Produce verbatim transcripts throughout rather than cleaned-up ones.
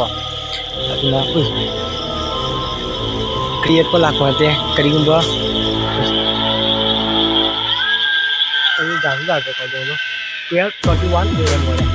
ꯑꯗꯨꯅ, ꯎꯏ, ꯀ꯭ꯔꯤꯌꯦꯠꯄ ꯂꯥꯛꯄ ꯅꯠꯇꯦ꯫ ꯀꯔꯤꯒꯨꯝꯕ, ꯑꯩ ꯒ꯭ꯌꯥꯟꯁꯨ ꯇꯥꯗ꯭ꯔꯦ ꯀꯩꯗꯧꯅꯣ꯫ Twelve twenty one A M ꯑꯣꯏꯔꯦ꯫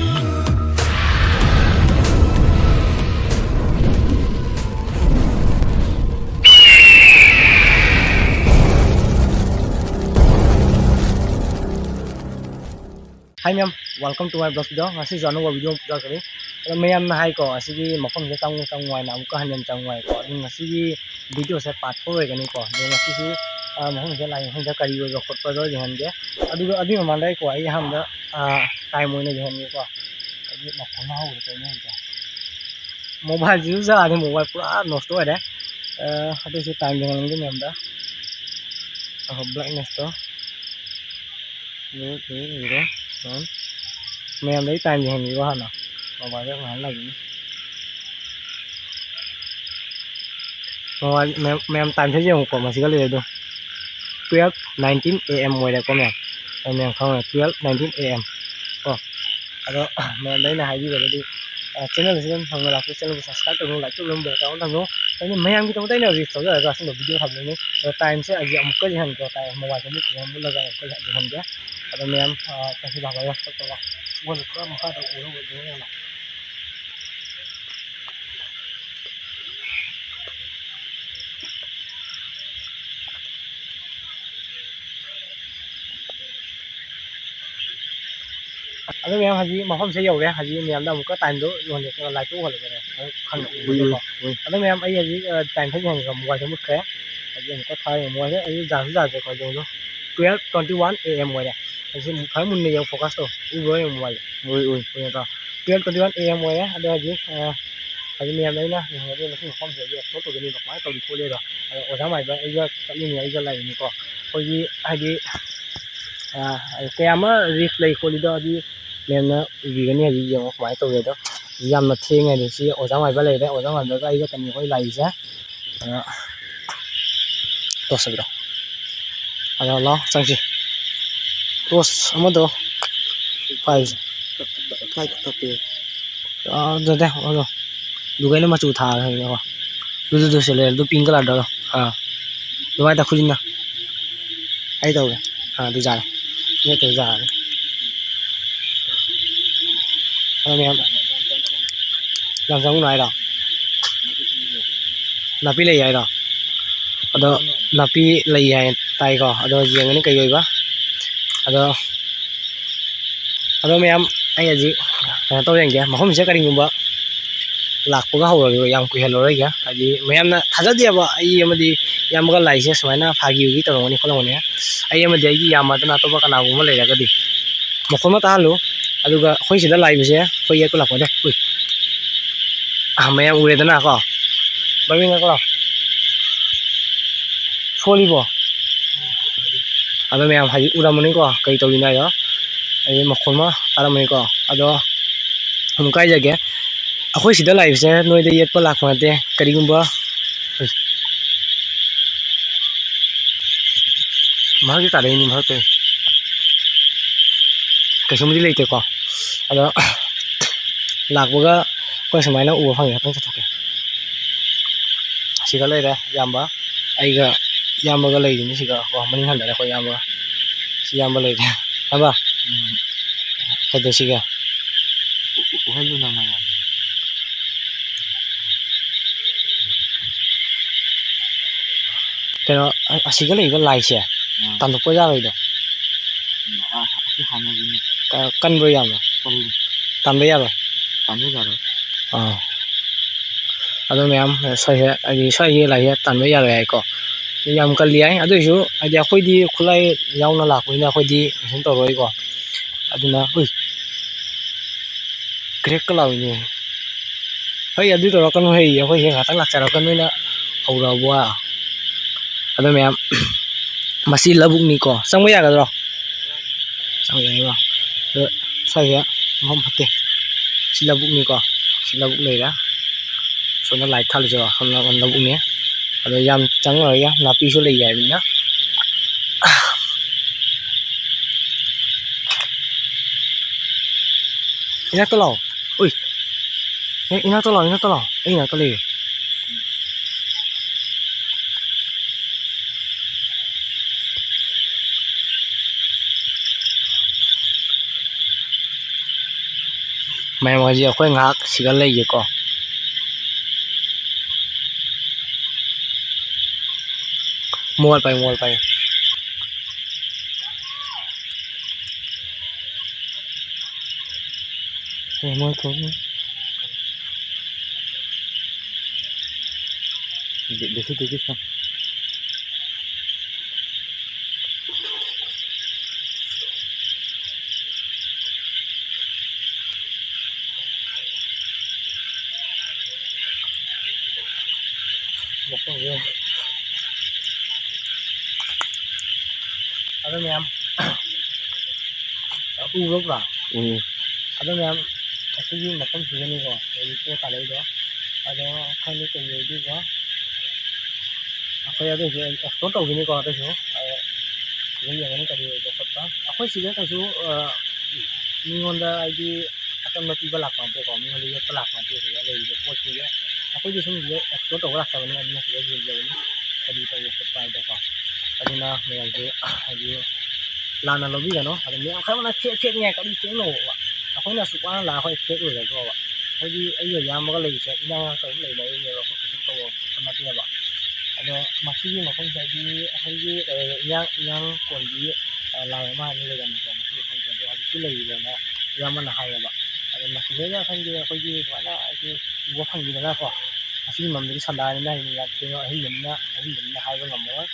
Hi ꯃꯌꯥꯝ, welcome to my vlog video꯫ ꯉꯁꯤꯁꯨ ꯑꯅꯧꯕ video ꯑꯃ ꯄꯨꯊꯣꯛꯆꯔꯤ꯫ ꯑꯗꯣ ꯃꯌꯥꯝꯅ ꯍꯥꯏꯀꯣ, ꯑꯁꯤꯒꯤ ꯃꯐꯝꯁꯤꯗ ꯆꯪꯉꯨ ꯆꯪꯉꯨ ꯍꯥꯏꯅ, ꯑꯃꯨꯛꯀ ꯍꯟꯅ ꯆꯪꯉꯨ ꯍꯥꯏꯀꯣ꯫ ꯑꯗꯨ ꯉꯁꯤꯒꯤ videoꯁꯦ part four ꯑꯣꯏꯒꯅꯤꯀꯣ꯫ ꯑꯗꯣ ꯉꯁꯤꯁꯨ, ꯑ, ꯃꯐꯝꯁꯤꯗ ꯂꯥꯛꯏ ꯃꯐꯝꯁꯤꯗ ꯀꯔꯤ ꯑꯣꯏꯕ ꯈꯣꯠꯄꯗꯣ ꯌꯦꯡꯍꯟꯒꯦ꯫ ꯑꯗꯨꯒ ꯑꯗꯨꯒꯤ ꯃꯃꯥꯡꯗ ꯑꯩꯀꯣ, ꯑꯩ ꯑꯍꯥꯟꯕꯗ, ꯑ, time ꯑꯣꯏꯅ ꯌꯦꯡꯍꯟꯒꯦꯀꯣ꯫ ꯑꯩꯒꯤ ꯃꯈꯣꯟꯅ ꯍꯧꯔꯦ ꯀꯩꯅꯣ ꯍꯧꯖꯤꯛ꯫ Mobileꯁꯤꯁꯨ ꯌꯥꯗꯦ, mobile ꯄꯨꯔꯥ ꯅꯣꯁꯇ ꯑꯣꯏꯔꯦ꯫ ꯑ, ꯑꯗꯨꯏꯁꯨ time ꯌꯦꯡꯍꯟꯒꯦ ꯃꯌꯥꯝꯗ꯫ ꯑ, brightnessꯇꯣ꯫ Zero three zero one꯫ ꯃꯌꯥꯝꯗ ꯑꯩ time ꯌꯦꯡꯍꯟꯒꯦꯀꯣ ꯍꯥꯟꯅ꯫ Mobileꯗ ꯉꯥꯏꯍꯥꯛ ꯂꯩꯒꯅꯤ꯫ Mobile, ꯃꯌꯥꯝ, ꯃꯌꯥꯝ timeꯁꯦ ꯌꯦꯡꯉꯨꯀꯣ, ꯃꯁꯤꯒ ꯂꯩꯔꯦ ꯑꯗꯣ꯫ Twelve nineteen A M ꯑꯣꯏꯔꯦꯀꯣ ꯃꯌꯥꯝ꯫ ꯑꯗꯣ ꯃꯌꯥꯝ ꯈꯪꯉꯣ, twelve nineteen A M ꯀꯣ꯫ ꯑꯗꯣ ꯃꯌꯥꯝꯗ ꯑꯩꯅ ꯍꯥꯏꯕꯤꯔꯒꯗꯤ, ꯑ, channel ꯑꯁꯤꯗ ꯅꯧꯅ ꯂꯥꯛꯄ channelꯕꯨ subscribe ꯇꯧꯕꯤꯌꯨ, like ꯇꯧꯕꯤꯌꯨ, bell ꯇꯧꯔꯒ ꯊꯝꯕꯤꯌꯨ꯫ ꯑꯩꯅ ꯃꯌꯥꯝꯒꯤꯗꯃꯛꯇ ꯑꯩꯅ risk ꯂꯧꯖꯔꯒ ꯑꯁꯨꯝꯕ video ꯊꯝꯕꯤꯕꯅꯤ꯫ ꯑꯗꯣ timeꯁꯦ ꯑꯩꯁꯦ ꯑꯃꯨꯛꯀ ꯌꯦꯡꯍꯟꯒꯦ, time mobileꯁꯦ ꯃꯨꯠꯈꯤꯕ ꯃꯨꯠꯂꯒ ꯑꯃꯨꯛꯀ ꯌꯦꯡꯍꯟꯒꯦ꯫ ꯑꯗꯣ ꯃꯌꯥꯝ, ꯑ, ꯀꯩꯁꯨ ꯂꯥꯛꯑꯣꯏ, ꯃꯣꯏꯅ ꯄꯨꯔꯥ ꯃꯈꯥꯗ ꯎꯔ ꯎꯔꯗꯣꯏꯅꯦ ꯌꯦꯡꯉꯣ꯫ ꯑꯗꯣ ꯃꯌꯥꯝ ꯍꯧꯖꯤꯛ ꯃꯐꯝꯁꯦ ꯌꯧꯔꯦ꯫ ꯍꯧꯖꯤꯛ ꯃꯌꯥꯝꯗ ꯑꯃꯨꯛꯀ timeꯗꯣ ꯎꯍꯜꯂꯦ, ꯂꯥꯏꯠꯇꯣ ꯎꯍꯜꯂꯒꯅꯦ ꯈꯪꯅ ꯎꯏ, ꯎꯏ, ꯎꯏꯀꯣ꯫ ꯎꯏ꯫ ꯑꯗꯣ ꯃꯌꯥꯝ ꯑꯩ ꯍꯧꯖꯤꯛ, ꯑ, time ꯊꯦꯡꯅ ꯌꯦꯡꯉꯒ mobileꯁꯦ ꯃꯨꯠꯈ꯭ꯔꯦ꯫ ꯍꯧꯖꯤꯛ ꯑꯃꯨꯛꯀ ꯊꯥꯔꯒ ꯌꯦꯡꯉꯣ꯫ Mobileꯁꯦ ꯑꯩ ꯌꯥꯟꯁꯨ ꯌꯥꯗ꯭ꯔꯦꯀꯣ, ꯌꯦꯡꯉꯣ꯫ Twelve twenty one A M ꯑꯣꯏꯔꯦ꯫ ꯍꯧꯖꯤꯛ ꯈꯔ ꯃꯨꯟꯅ ꯌꯦꯡꯉꯣ, focusꯇꯣ ꯎꯕ꯭ꯔꯣ ꯌꯦꯡꯉꯣ mobileꯁꯦ꯫ ꯎꯏ, ꯎꯏ꯫ ꯎꯏ ꯅꯠꯇ꯭ꯔꯣ? Twelve twenty one A M ꯑꯣꯏꯔꯦ꯫ ꯑꯗꯣ ꯍꯧꯖꯤꯛ, ꯑ, ꯍꯧꯖꯤꯛ ꯃꯌꯥꯝꯗ ꯑꯩꯅ ꯌꯦꯡꯍꯟꯒꯗꯣꯏ ꯃꯁꯤ ꯃꯐꯝꯁꯦ ꯍꯧꯖꯤꯛ explore ꯇꯧꯗꯣꯏꯅꯦꯕ, ꯀꯃꯥꯏꯅ ꯇꯧꯔꯤ ꯈꯣꯠꯂꯤ ꯑꯗꯣ꯫ ꯑꯗꯣ ꯑꯣꯖꯥ ꯃꯥꯏꯕ ꯑꯩꯒ ꯆꯠꯂꯤꯅꯤ, ꯑꯩꯒ ꯂꯩꯔꯤꯅꯤꯀꯣ꯫ ꯑꯩꯈꯣꯏꯒꯤ ꯍꯥꯏꯗꯤ, ꯑ, ꯀꯌꯥ ꯑꯃ risk ꯂꯩ ꯈꯣꯠꯂꯤꯗꯣ ꯍꯥꯏꯗꯤ ꯃꯦꯝꯅ ꯎꯕꯤꯒꯅꯤ꯫ ꯍꯧꯖꯤꯛ ꯌꯦꯡꯉꯣ ꯀꯃꯥꯏꯅ ꯇꯧꯒꯦ ꯑꯗꯣ꯫ ꯌꯥꯝꯅ ꯊꯦꯡꯉꯦ꯫ ꯍꯧꯖꯤꯛ ꯁꯤ ꯑꯣꯖꯥ ꯃꯥꯏꯕ ꯂꯩꯔꯦ, ꯑꯣꯖꯥ ꯃꯥꯏꯕꯒ ꯑꯩꯒ ꯈꯛꯇꯅꯤ ꯑꯩꯈꯣꯏ ꯂꯥꯛꯏꯁꯦ꯫ ꯑꯗꯣ torch ꯍꯥꯏꯕꯤꯔꯣ꯫ ꯑꯗꯣ ꯂꯥꯛꯑꯣ ꯆꯪꯁꯤ꯫ Torch ꯑꯃꯗꯣ ꯄꯥꯏꯁꯦ꯫ ꯀꯥꯏ ꯀꯛꯀꯦ? ꯑꯥ, ꯑꯗꯨꯗ, ꯑꯗꯣ꯫ ꯑꯗꯨꯒ ꯑꯩꯅ ꯃꯆꯨ ꯊꯥꯔꯒꯀꯣ꯫ ꯑꯗꯨꯗꯨꯁꯨ ꯂꯩꯔꯦ, ꯑꯗꯨ pink colourꯗꯣ꯫ ꯑꯥ, ꯑꯗꯨꯃꯥꯏꯅ ꯇꯧ, ꯈꯨꯖꯤꯟꯅ꯫ ꯑꯩ ꯇꯧꯒꯦ꯫ ꯑꯥ, ꯑꯗꯨ ꯌꯥꯔꯦ꯫ ꯅꯦꯠꯇꯨ ꯌꯥꯔꯅꯤ꯫ ꯑꯗꯣ ꯃꯌꯥꯝ, ꯌꯥꯝ ꯆꯪꯉꯨꯅꯨ ꯍꯥꯏꯔꯣ? ꯅꯥꯄꯤ ꯂꯩ ꯍꯥꯏꯔꯣ? ꯑꯗꯣ ꯅꯥꯄꯤ ꯂꯩ ꯍꯥꯏ ꯇꯥꯏꯀꯣ꯫ ꯑꯗꯣ ꯌꯦꯡꯉꯅꯤ ꯀꯩ ꯑꯣꯏꯕ꯫ ꯑꯗꯣ, ꯑꯗꯣ ꯃꯌꯥꯝ, ꯑꯩ ꯍꯧꯖꯤꯛ ꯀꯩꯅꯣ ꯇꯧ ꯌꯦꯡꯒꯦ꯫ ꯃꯐꯝꯁꯤꯗ ꯀꯔꯤꯒꯨꯝꯕ ꯂꯥꯛꯄꯒ ꯍꯧꯔꯒꯦ, ꯌꯥꯝ ꯀꯨꯏꯍꯜꯂꯔꯣꯏꯒꯦ꯫ ꯍꯥꯏꯗꯤ ꯃꯌꯥꯝꯅ ꯊꯥꯖꯗꯦꯕ, ꯑꯩ ꯑꯃꯗꯤ ꯏꯌꯥꯝꯕꯒ ꯂꯥꯛꯏꯁꯦ ꯁꯨꯃꯥꯏꯅ ꯐꯥꯒꯤ ꯎꯒꯤ ꯇꯧꯔꯝꯒꯅꯤ ꯈꯣꯠꯂꯝꯒꯅꯤ꯫ ꯑꯩ ꯑꯃꯗꯤ ꯑꯩꯒꯤ ꯏꯌꯥꯝꯕ ꯅꯠꯇꯅ ꯑꯇꯣꯞꯄ ꯀꯅꯥꯒꯨꯝꯕ ꯂꯩꯔꯒꯗꯤ꯫ ꯃꯈꯣꯟ ꯑꯃ ꯇꯥꯍꯜꯂꯨ꯫ ꯑꯗꯨꯒ ꯑꯩꯈꯣꯏ ꯁꯤꯗ ꯂꯥꯛꯏꯕꯁꯦ ꯑꯩꯈꯣꯏ ꯌꯦꯛꯄ ꯂꯥꯛꯄꯗ, ꯎꯏ꯫ ꯑꯥ, ꯃꯌꯥꯝ ꯎꯔꯦꯗꯅꯀꯣ꯫ ꯕꯥꯔꯃꯤꯡ ꯅꯠꯇ꯭ꯔꯣ? ꯁꯣꯜꯂꯤꯕꯣ? ꯑꯗꯣ ꯃꯌꯥꯝ ꯍꯧꯖꯤꯛ ꯎꯔꯝꯃꯅꯤꯀꯣ, ꯀꯔꯤ ꯇꯧꯔꯤꯅꯣ ꯍꯥꯏꯗꯣ꯫ ꯑꯩ ꯃꯈꯣꯟ ꯑꯃ ꯇꯥꯔꯝꯃꯅꯤꯀꯣ꯫ ꯑꯗꯣ ꯑꯃꯨꯛ ꯍꯥꯏꯖꯒꯦ, ꯑꯩꯈꯣꯏ ꯁꯤꯗ ꯂꯥꯛꯏꯕꯁꯦ ꯅꯣꯏꯗ ꯌꯦꯠꯄ ꯂꯥꯛꯄ ꯅꯠꯇꯦ꯫ ꯀꯔꯤꯒꯨꯝꯕ, ꯃꯍꯥꯛꯀꯤ ꯇꯥꯔꯛꯏꯅꯤ, ꯃꯍꯥꯛꯇꯩ ꯀꯩꯁꯨꯝꯗꯤ ꯂꯩꯇꯦꯀꯣ꯫ ꯑꯗꯣ ꯂꯥꯛꯄꯒ ꯑꯩꯈꯣꯏ ꯁꯨꯃꯥꯏꯅ ꯎꯕ ꯐꯪꯉꯦ꯫ ꯉꯥꯛꯇꯪ ꯆꯠꯊꯣꯛꯀꯦ꯫ ꯁꯤꯒ ꯂꯩꯔꯦ ꯏꯌꯥꯝꯕ, ꯑꯩꯒ ꯏꯌꯥꯝꯕꯒ ꯂꯩꯔꯤꯅꯤ ꯁꯤꯒ ꯀꯣ, ꯃꯅꯤꯡ ꯍꯟꯗꯔꯦ ꯑꯩꯈꯣꯏ ꯏꯌꯥꯝꯕꯒ꯫ ꯁꯤ ꯏꯌꯥꯝꯕ ꯂꯩꯔꯦ꯫ ꯏꯌꯥꯝꯕ, ꯎꯝ꯫ ꯀꯩꯗꯧꯁꯤꯒꯦ? ꯎ-, ꯎ-, ꯎꯍꯜꯂꯨꯅ ꯃꯌꯥꯝꯗ꯫ ꯀꯩꯅꯣ, ꯑ-, ꯑꯁꯤꯒ ꯂꯩꯕ ꯂꯥꯏꯁꯦ, ꯎꯝ꯫ ꯇꯥꯟꯊꯣꯛꯄ ꯌꯥꯔꯣꯏꯗꯣ? ꯎꯝ, ꯑ, ꯑꯁꯤ ꯍꯥꯟꯅꯒꯤꯅꯤ꯫ ꯀ-, ꯀꯟꯕ꯭ꯔꯣ ꯌꯥꯝꯅ? ꯀꯜꯂꯤ꯫ ꯇꯥꯟꯕ ꯌꯥꯔꯣꯏ? ꯇꯥꯟꯕ ꯌꯥꯔꯣꯏ꯫ ꯑꯥ꯫ ꯑꯗꯣ ꯃꯌꯥꯝ, ꯁ꯭ꯋꯥꯏꯁꯦ, ꯍꯥꯏꯗꯤ ꯁ꯭ꯋꯥꯏꯒꯤ ꯂꯥꯏꯁꯦ ꯇꯥꯟꯕ ꯌꯥꯔꯣꯏ ꯍꯥꯏꯀꯣ꯫ ꯌꯥꯝ ꯀꯜꯂꯤ ꯍꯥꯏ꯫ ꯑꯗꯨ ꯑꯣꯏꯁꯨ, ꯍꯥꯏꯗꯤ ꯑꯩꯈꯣꯏꯗꯤ ꯈꯨꯠꯂꯥꯏ ꯌꯥꯎꯅ ꯂꯥꯛꯄꯅꯤꯅ ꯑꯩꯈꯣꯏꯗꯤ ꯀꯩꯁꯨꯝ ꯇꯧꯔꯣꯏꯀꯣ꯫ ꯑꯗꯨꯅ, ꯎꯏ, ꯀ꯭ꯔꯦꯛꯀ ꯂꯥꯎꯏꯅꯦ꯫ ꯍꯩ, ꯑꯗꯨ ꯇꯧꯔꯛꯀꯅꯨ ꯍꯩ, ꯑꯩꯈꯣꯏꯁꯦ ꯉꯥꯛꯇꯪ ꯂꯥꯛꯆꯔꯛꯀꯅꯨꯅ ꯍꯧꯔꯛꯑꯕ ꯋꯥ꯫ ꯑꯗꯣ ꯃꯌꯥꯝ, ꯃꯁꯤ ꯂꯧꯕꯨꯛꯅꯤꯀꯣ, ꯆꯪꯕ ꯌꯥꯒꯗ꯭ꯔꯣ? ꯆꯪꯕ ꯌꯥꯏꯀꯣ꯫ ꯑꯗꯣ ꯁ꯭ꯋꯥꯏꯁꯦ ꯃꯐꯝ ꯐꯠꯇꯦ꯫ ꯁꯤ ꯂꯧꯕꯨꯛꯅꯤꯀꯣ, ꯁꯤ ꯂꯧꯕꯨꯛ ꯂꯩꯔꯦ꯫ ꯁꯣꯝꯗ ꯂꯥꯏꯠ ꯊꯥꯜꯂꯤꯁꯦ ꯁꯣꯝ ꯅꯥꯀꯟ ꯂꯧꯕꯨꯛꯅꯤ꯫ ꯑꯗꯣ ꯌꯥꯝ ꯆꯪꯉꯔꯣꯏꯒꯦ, ꯅꯥꯄꯤꯁꯨ ꯂꯩ ꯍꯥꯏꯕꯅꯤꯅ꯫ ꯏꯅꯥꯛꯇ ꯂꯥꯛꯑꯣ꯫ ꯎꯏ꯫ ꯑꯦ, ꯏꯅꯥꯛꯇ ꯂꯥꯛꯑꯣ, ꯏꯅꯥꯛꯇ ꯂꯥꯛꯑꯣ, ꯑꯩ ꯏꯅꯥꯛꯇ ꯂꯩꯌꯦ꯫ ꯃꯌꯥꯝ ꯍꯧꯖꯤꯛ ꯑꯩꯈꯣꯏ ꯉꯥꯏꯍꯥꯛ ꯁꯤꯗ ꯂꯩꯒꯦꯀꯣ꯫ ꯃꯣꯜ ꯄꯥꯏ, ꯃꯣꯜ ꯄꯥꯏ꯫ ꯑꯦ, ꯃꯣꯏ ꯊꯣꯛꯑꯦ꯫ ꯗꯦ-, ꯗꯦꯁꯤ ꯇꯦꯁꯤ ꯁꯥ꯫ ꯑꯗꯣ ꯃꯌꯥꯝ, ꯎꯕ꯭ꯔꯣ ꯄꯨꯔꯥ? ꯎꯝ꯫ ꯑꯗꯣ ꯃꯌꯥꯝ, ꯑꯁꯤꯒꯤ ꯃꯐꯝꯁꯤꯗꯅꯤꯀꯣ, ꯍꯧꯖꯤꯛ ꯄꯣꯠ ꯇꯥꯔꯛꯏꯗꯣ꯫ ꯑꯗꯣ ꯈꯪꯗꯦ ꯀꯩ ꯑꯣꯏꯗꯣꯏꯕ꯫ ꯑꯩꯈꯣꯏ ꯑꯗꯨꯏꯁꯨ explore ꯇꯧꯈꯤꯅꯤꯀꯣ ꯑꯗꯨꯏꯁꯨ꯫ ꯑꯗꯣ ꯁꯤꯗ ꯌꯦꯡꯉꯅꯤ ꯀꯔꯤ ꯑꯣꯏꯕ ꯈꯣꯠꯄ꯫ ꯑꯩꯈꯣꯏ ꯁꯤꯗ ꯀꯩꯁꯨ, ꯑ, ꯃꯤꯉꯣꯟꯗ ꯍꯥꯏꯗꯤ ꯑꯀꯟꯕ ꯄꯤꯕ ꯂꯥꯛꯄ ꯅꯠꯇꯦꯀꯣ, ꯃꯤꯉꯣꯟꯗ ꯌꯦꯠꯄ ꯂꯥꯛꯄ ꯅꯠꯇꯦ ꯁꯤꯗ ꯂꯩꯔꯤꯕ ꯄꯣꯠꯁꯤꯗꯤ꯫ ꯑꯩꯈꯣꯏꯗꯤ ꯁꯨꯝ ꯁꯤꯗ explore ꯇꯧꯕ ꯂꯥꯛꯆꯕꯅꯤ, ꯑꯗꯨꯅ ꯁꯤꯗ ꯌꯦꯡꯖꯕꯅꯤ ꯀꯔꯤ ꯇꯧꯕ ꯈꯣꯠꯄ ꯍꯥꯏꯗꯣꯀꯣ꯫ ꯑꯗꯨꯅ ꯃꯌꯥꯝꯁꯦ ꯍꯥꯏꯗꯤ ꯂꯥꯟꯅ ꯂꯧꯕꯤꯒꯅꯨ꯫ ꯑꯗꯣ ꯃꯌꯥꯝ ꯈꯔ ꯑꯃꯅ fake fakeꯅꯦ, ꯀꯔꯤ fakeꯅꯣꯕ? ꯑꯩꯈꯣꯏꯅ ꯑꯁꯨꯛ ꯋꯥꯅ ꯂꯥꯛꯑꯒ ꯑꯩꯈꯣꯏ fake ꯑꯣꯏꯒꯗ꯭ꯔꯣꯕ? ꯍꯥꯏꯗꯤ ꯑꯩꯒ ꯏꯌꯥꯝꯕꯒ ꯂꯩꯔꯤꯁꯦ ꯏꯅꯥꯛ ꯅꯛꯇ ꯑꯗꯨꯝ ꯂꯩꯅꯔꯤꯅꯦꯕ, ꯑꯩꯈꯣꯏ ꯀꯩꯁꯨꯝ ꯇꯧꯕ ꯈꯣꯠꯄ ꯅꯠꯇꯦꯕ꯫ ꯑꯗꯣ ꯃꯁꯤꯒꯤ ꯃꯐꯝꯁꯤꯗꯗꯤ ꯑꯩꯈꯣꯏꯒꯤ, ꯑ, ꯏꯌꯥꯡ, ꯏꯌꯥꯡ ꯀꯣꯟꯕꯤ, ꯑ, ꯂꯥꯏ ꯑꯃ ꯍꯥꯏꯅ ꯂꯩꯔꯝꯃꯤꯀꯣ, ꯃꯁꯤ ꯃꯐꯝꯁꯦ꯫ ꯑꯗꯣ ꯍꯧꯖꯤꯛꯇꯤ ꯂꯩꯔꯤꯕꯅ ꯏꯌꯥꯝꯕꯅ ꯍꯥꯏꯌꯦꯕ꯫ ꯑꯗꯣ ꯃꯁꯤꯗꯩꯗ ꯈꯪꯗꯦ ꯑꯩꯈꯣꯏꯒꯤ ꯑꯗꯨꯃꯥꯏꯅ ꯍꯥꯏꯗꯤ ꯎꯕ ꯐꯪꯈꯤꯗꯅꯀꯣ, ꯑꯁꯤꯒꯤ ꯃꯔꯝꯗꯗꯤ ꯁꯟꯗꯥꯅꯤꯅ ꯍꯥꯏꯗꯤ ꯌꯥꯝ ꯊꯦꯡꯅ ꯑꯍꯤꯡꯕꯅꯤꯅ, ꯑꯍꯤꯡꯕꯅꯤꯅ ꯍꯥꯏꯕ ꯉꯝꯃꯔꯣꯏ꯫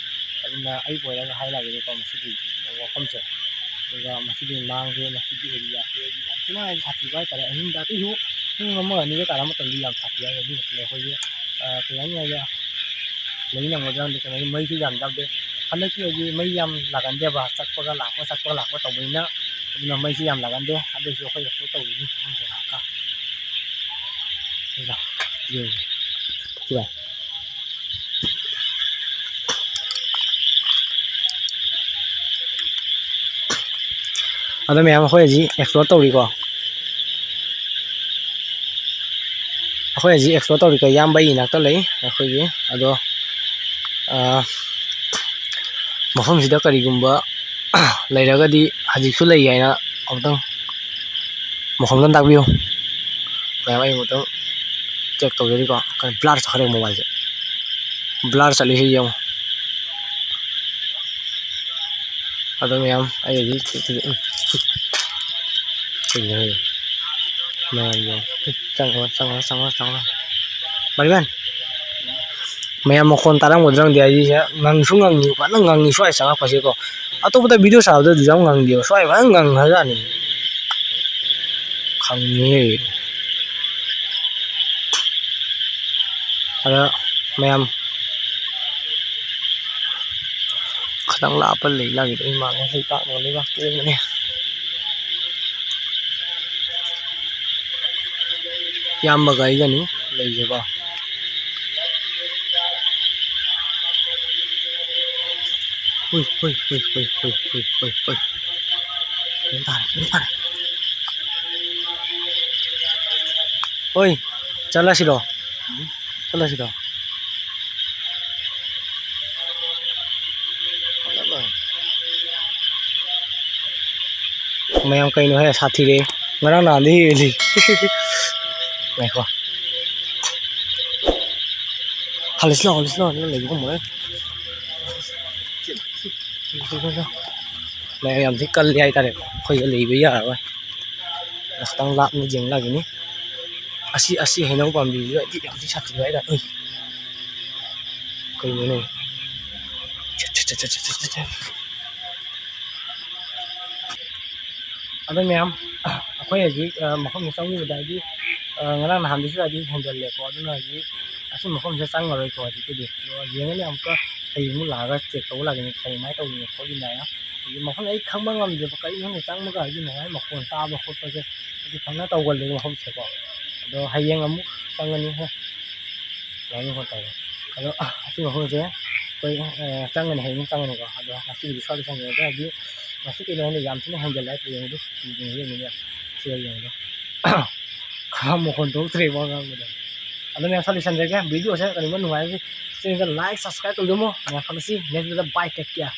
ꯑꯗꯨꯅ ꯑꯩ ꯑꯣꯏꯔꯒ ꯍꯥꯏꯔꯛꯑꯒꯦꯀꯣ ꯃꯁꯤꯒꯤ ꯋꯥꯐꯝꯁꯦ꯫ ꯑꯗꯨꯒ ꯃꯁꯤꯒꯤ ꯃꯥꯡꯁꯦ, ꯃꯁꯤꯒꯤ areaꯁꯦ ꯌꯥꯝ ꯊꯤꯅ ꯍꯥꯏꯗꯤ ꯁꯥꯊꯤꯕ ꯍꯥꯏꯇꯥꯔꯦ꯫ ꯑꯍꯤꯡꯗ ꯑꯇꯩꯁꯨ ꯄꯨꯡ ꯑꯃ ꯑꯅꯤꯒ ꯇꯥꯔ ꯃꯇꯝꯗ ꯌꯥꯝ ꯁꯥꯊꯤ ꯍꯥꯏꯔꯒ ꯑꯗꯨ ꯃꯇꯝꯗ ꯑꯩꯈꯣꯏꯒꯤ, ꯑ, ꯀꯩ ꯍꯥꯏꯅꯤ ꯍꯥꯏꯗꯤ ꯂꯩ ꯉꯝꯒꯗ꯭ꯔꯥ ꯈꯪꯗꯦ, ꯀꯩꯅꯣ ꯍꯥꯏꯗꯤ ꯃꯩꯁꯨ ꯌꯥꯝ ꯌꯥꯎꯗꯦ꯫ ꯍꯟꯗꯛꯀꯤ ꯍꯥꯏꯗꯤ ꯃꯩ ꯌꯥꯝ ꯂꯥꯛꯀꯟꯗꯦꯕ, ꯆꯠꯄꯒ ꯂꯥꯛꯄ, ꯆꯠꯄꯒ ꯂꯥꯛꯄ ꯇꯧꯕꯅꯤꯅ꯫ ꯑꯗꯨꯅ ꯃꯩꯁꯨ ꯌꯥꯝ ꯂꯥꯛꯀꯟꯗꯦ꯫ ꯑꯗꯨꯏꯁꯨ ꯑꯩꯈꯣꯏ explore ꯇꯧꯕꯅꯤ ꯃꯐꯝꯁꯦ ꯉꯥꯏꯍꯥꯛꯀ꯫ ꯑꯗꯨꯗ ꯌꯦꯡꯉꯦ꯫ ꯁꯤ ꯚꯥꯏ꯫ ꯑꯗꯣ ꯃꯌꯥꯝ ꯑꯩꯈꯣꯏ ꯍꯧꯖꯤꯛ explore ꯇꯧꯔꯤꯀꯣ꯫ ꯑꯩꯈꯣꯏ ꯍꯧꯖꯤꯛ explore ꯇꯧꯔꯤꯀꯣ, ꯏꯌꯥꯝꯕꯒꯤ ꯏꯅꯥꯛꯇ ꯂꯩ ꯑꯩꯈꯣꯏꯒꯤ꯫ ꯑꯗꯣ, ꯑ, ꯃꯐꯝꯁꯤꯗ ꯀꯔꯤꯒꯨꯝꯕ ꯂꯩꯔꯒꯗꯤ, ꯍꯧꯖꯤꯛꯁꯨ ꯂꯩ ꯍꯥꯏꯅ ꯑꯃꯨꯛꯇꯪ ꯃꯐꯝꯗꯣ ꯑꯝ ꯇꯥꯛꯄꯤꯌꯨ꯫ ꯃꯌꯥꯝ ꯑꯩ ꯑꯃꯨꯛꯇꯪ check ꯇꯧꯖꯔꯤꯀꯣ꯫ ꯀꯩꯅꯣ blur ꯆꯠꯈ꯭ꯔꯦ mobileꯁꯦ꯫ Blur ꯆꯠꯂꯤꯁꯦ ꯌꯦꯡꯉꯨ꯫ ꯑꯗꯣ ꯃꯌꯥꯝ ꯑꯩ ꯍꯧꯖꯤꯛ ꯀꯩꯅꯣ ꯃꯌꯥꯝ ꯌꯦꯡꯉꯨ꯫ ꯆꯪꯉꯣ, ꯆꯪꯉꯣ, ꯆꯪꯉꯣ, ꯆꯪꯉꯣ꯫ ꯃꯔꯤꯕꯥꯟ꯫ ꯃꯌꯥꯝ ꯃꯈꯣꯟ ꯇꯥꯔꯝꯒꯗ꯭ꯔꯥ ꯈꯪꯗꯦ, ꯑꯩꯁꯦ ꯉꯪꯁꯨ ꯉꯪꯉꯤ, ꯐꯖꯅ ꯉꯪꯉꯤ ꯁ꯭ꯋꯥꯏ ꯆꯪꯉꯛꯄꯁꯦꯀꯣ꯫ ꯑꯇꯣꯞꯄꯗ video ꯁꯥꯕꯗ ꯑꯗꯨ ꯌꯥꯝ ꯉꯪꯗꯦꯕ, ꯁ꯭ꯋꯥꯏ ꯐꯖꯅ ꯉꯪꯈ꯭ꯔꯖꯥꯠꯅꯤ꯫ ꯈꯪꯉꯦ꯫ ꯑꯗ ꯃꯌꯥꯝ ꯈꯤꯇꯪ ꯂꯥꯞꯄ ꯂꯩ ꯂꯥꯛꯈꯤꯗꯣꯏ ꯃꯥꯜꯂꯦ, ꯂꯩꯕꯥꯛ ꯂꯩꯕꯥꯛ ꯇꯣꯡꯕꯅꯦ꯫ ꯏꯌꯥꯝꯕꯒ ꯑꯩꯒꯅꯤ ꯂꯩꯁꯦꯀꯣ꯫ ꯍꯨꯏ, ꯍꯨꯏ, ꯍꯨꯏ꯫ ꯀꯩꯅꯣ ꯇꯥꯔꯦ, ꯀꯩꯅꯣ ꯇꯥꯔꯦ꯫ ꯍꯣꯏ, ꯆꯠꯂꯁꯤꯔꯣ? ꯆꯠꯂꯁꯤꯔꯣ? ꯃꯌꯥꯝ ꯀꯩꯅꯣꯍꯦ, ꯁꯥꯊꯤꯔꯦ꯫ ꯉꯔꯥꯡ ꯅꯍꯥꯟꯗꯤ ꯍꯦꯜꯂꯤ꯫ ꯉꯥꯏꯈꯣ꯫ ꯍꯜꯂꯁꯤ ꯂꯥꯛꯑꯣ, ꯍꯜꯂꯁꯤ ꯂꯥꯛꯑꯣ, ꯅꯪ ꯂꯩꯕ ꯉꯝꯃꯔꯣꯏ꯫ ꯃꯌꯥꯝ ꯌꯥꯝ ꯊꯤ ꯀꯜꯂꯤ ꯍꯥꯏꯇꯥꯔꯦ, ꯑꯩꯈꯣꯏꯒ ꯂꯩꯕ ꯌꯥꯔꯔꯣꯏ꯫ ꯈꯤꯇꯪ ꯂꯥꯞꯅ ꯌꯦꯡ ꯂꯥꯛꯈꯤꯅꯤ꯫ ꯑꯁꯤ, ꯑꯁꯤ ꯍꯩꯅꯧ ꯄꯥꯝꯕꯤꯁꯤꯗꯤ ꯌꯥꯝ ꯊꯤ ꯁꯥꯊꯤꯕ ꯍꯥꯏꯇꯥꯔꯦ꯫ ꯎꯏ꯫ ꯀꯩꯅꯣꯅꯦ? ꯑꯗꯣ ꯃꯌꯥꯝ, ꯑꯩꯈꯣꯏ ꯍꯧꯖꯤꯛ, ꯑ, ꯃꯐꯝꯁꯤ ꯆꯪꯉꯨꯕꯗ ꯍꯥꯏꯗꯤ, ꯑ, ꯉꯔꯥꯡ ꯅꯍꯥꯟꯗꯩꯁꯨ ꯍꯥꯏꯗꯤ ꯍꯦꯟꯖꯜꯂꯦꯀꯣ, ꯑꯗꯨꯅ ꯍꯧꯖꯤꯛ ꯑꯁꯤ ꯃꯐꯝꯁꯤꯗ ꯆꯪꯉꯔꯣꯏꯀꯣ ꯍꯧꯖꯤꯛꯀꯤꯗꯤ꯫ ꯑꯗꯣ ꯌꯦꯡꯉꯅꯤ ꯑꯃꯨꯛꯀ, ꯍꯌꯦꯡ ꯑꯃꯨꯛ ꯂꯥꯛꯑꯒ check ꯇꯧꯕ ꯂꯥꯛꯀꯅꯤ ꯀꯔꯤꯃꯥꯏꯅ ꯇꯧꯔꯤꯅꯣ ꯈꯣꯠꯂꯤꯅꯣ ꯍꯥꯏꯅ꯫ ꯍꯥꯏꯗꯤ ꯃꯐꯝ ꯑꯩ ꯈꯪꯕ ꯉꯝꯗꯦꯕ, ꯀꯔꯤꯅꯣ ꯈꯪꯗꯦ, ꯆꯪꯕꯒ ꯍꯥꯏꯗꯤ ꯅꯨꯡꯉꯥꯏ, ꯃꯈꯣꯟ ꯇꯥꯕ ꯈꯣꯠꯄꯁꯦ ꯍꯥꯏꯗꯤ ꯐꯖꯅ ꯇꯧꯒꯜꯂꯦꯕ ꯃꯐꯝꯁꯦꯀꯣ꯫ ꯑꯗꯣ ꯍꯌꯦꯡ ꯑꯃꯨꯛ ꯆꯪꯉꯅꯤ ꯍꯦ꯫ ꯂꯥꯏꯅꯤꯡ ꯍꯣꯜ ꯇꯧꯔꯦ꯫ ꯑꯗꯣ ꯑꯁꯤ ꯃꯐꯝꯁꯦ ꯑꯩꯈꯣꯏ, ꯑ, ꯆꯪꯒꯅꯤ, ꯍꯌꯦꯡ ꯆꯪꯒꯅꯤꯀꯣ꯫ ꯑꯗꯣ ꯉꯁꯤꯒꯤꯗꯤ ꯁ꯭ꯋꯥꯏꯗ ꯆꯪꯖꯔꯒꯦ, ꯍꯥꯏꯗꯤ ꯉꯁꯤ ꯀꯩꯅꯣ ꯍꯥꯏꯅ ꯌꯥꯝ ꯊꯤꯅ ꯍꯦꯟꯖꯜꯂꯦ ꯍꯥꯏꯇꯥꯔꯦ꯫ ꯌꯦꯡꯉꯨꯗꯣ, ꯌꯦꯡꯉꯨꯗꯣ, ꯌꯦꯡꯉꯨꯗꯣ꯫ ꯈꯔ ꯃꯈꯣꯟ ꯊꯣꯛꯇ꯭ꯔꯦ ꯋꯥ ꯉꯥꯡꯕꯗ꯫ ꯑꯗꯣ ꯃꯌꯥꯝ ꯁ꯭ꯋꯥꯏ ꯂꯣꯏꯁꯟꯖꯔꯒꯦ꯫ Video ꯁꯦ ꯀꯔꯤꯒꯨꯝꯕ ꯅꯨꯡꯉꯥꯏꯔꯗꯤ channel ꯗ like, subscribe ꯇꯧꯕꯤꯔꯝꯃꯣ꯫ ꯃꯌꯥꯝ ꯐꯪꯁꯤ next video ꯗ꯫ Bye, take care꯫